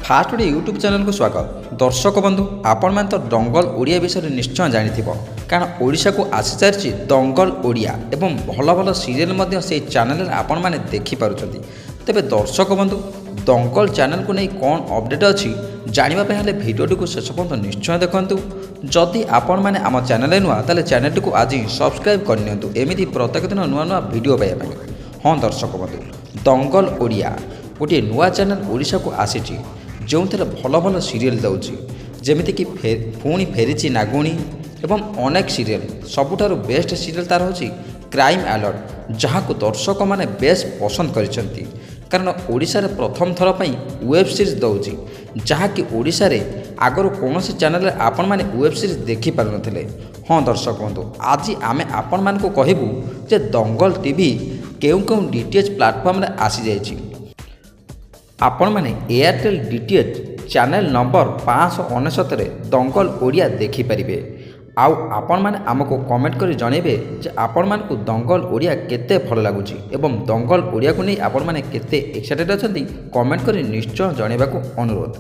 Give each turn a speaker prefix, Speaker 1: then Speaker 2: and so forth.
Speaker 1: First Odia YouTube ଚ୍ୟାନେଲକୁ ସ୍ୱାଗତ। ଦର୍ଶକ ବନ୍ଧୁ, ଆପଣମାନେ ତ ଦଙ୍ଗଲ ଓଡ଼ିଆ ବିଷୟରେ ନିଶ୍ଚୟ ଜାଣିଥିବ, କାରଣ ଓଡ଼ିଶାକୁ ଆସିସାରିଛି ଦଙ୍ଗଲ ଓଡ଼ିଆ ଏବଂ ଭଲ ଭଲ ସିରିଏଲ୍ ମଧ୍ୟ ସେଇ ଚ୍ୟାନେଲରେ ଆପଣମାନେ ଦେଖିପାରୁଛନ୍ତି। ତେବେ ଦର୍ଶକ ବନ୍ଧୁ, ଦଙ୍ଗଲ ଚ୍ୟାନେଲକୁ ନେଇ କ'ଣ ଅପଡ଼େଟ୍ ଅଛି ଜାଣିବା ପାଇଁ ହେଲେ ଭିଡ଼ିଓଟିକୁ ଶେଷ ପର୍ଯ୍ୟନ୍ତ ନିଶ୍ଚୟ ଦେଖନ୍ତୁ। ଯଦି ଆପଣମାନେ ଆମ ଚ୍ୟାନେଲରେ ନୂଆ, ତାହେଲେ ଚ୍ୟାନେଲଟିକୁ ଆଜି ସବସ୍କ୍ରାଇବ୍ କରିନିଅନ୍ତୁ ଏମିତି ପ୍ରତ୍ୟେକ ଦିନ ନୂଆ ନୂଆ ଭିଡ଼ିଓ ପାଇବା ପାଇଁ। ହଁ ଦର୍ଶକ ବନ୍ଧୁ, ଦଙ୍ଗଲ ଓଡ଼ିଆ ଗୋଟିଏ ନୂଆ ଚ୍ୟାନେଲ ଓଡ଼ିଶାକୁ ଆସିଛି, ଯେଉଁଥିରେ ଭଲ ଭଲ ସିରିଏଲ୍ ଦେଉଛି, ଯେମିତିକି ପୁଣି ଫେରିଛି ନାଗୁଣୀ ଏବଂ ଅନେକ ସିରିଏଲ୍। ସବୁଠାରୁ ବେଷ୍ଟ ସିରିଏଲ୍ ତା'ର ହେଉଛି କ୍ରାଇମ୍ ଆଲର୍ଟ, ଯାହାକୁ ଦର୍ଶକମାନେ ବେଶ ପସନ୍ଦ କରିଛନ୍ତି, କାରଣ ଓଡ଼ିଶାରେ ପ୍ରଥମ ଥର ପାଇଁ ୱେବ୍ ସିରିଜ୍ ଦେଉଛି, ଯାହାକି ଓଡ଼ିଶାରେ ଆଗରୁ କୌଣସି ଚ୍ୟାନେଲରେ ଆପଣମାନେ ୱେବ୍ ସିରିଜ୍ ଦେଖିପାରୁନଥିଲେ। ହଁ ଦର୍ଶକ ବନ୍ଧୁ, ଆଜି ଆମେ ଆପଣମାନଙ୍କୁ କହିବୁ ଯେ ଦଙ୍ଗଲ ଟିଭି କେଉଁ କେଉଁ ଡିଟିଏଚ୍ ପ୍ଲାଟଫର୍ମରେ ଆସିଯାଇଛି। ଆପଣମାନେ Airtel DTH channel number 599ରେ Dangal Odia ଦେଖିପାରିବେ। ଆଉ ଆପଣମାନେ ଆମକୁ କମେଣ୍ଟ କରି ଜଣାଇବେ ଯେ ଆପଣମାନଙ୍କୁ ଦଙ୍ଗଲ ଓଡ଼ିଆ କେତେ ଭଲ ଲାଗୁଛି ଏବଂ ଦଙ୍ଗଲ ଓଡ଼ିଆକୁ ନେଇ ଆପଣମାନେ କେତେ ଏକ୍ସାଇଟେଡ଼ ଅଛନ୍ତି, କମେଣ୍ଟ କରି ନିଶ୍ଚୟ ଜଣାଇବାକୁ ଅନୁରୋଧ।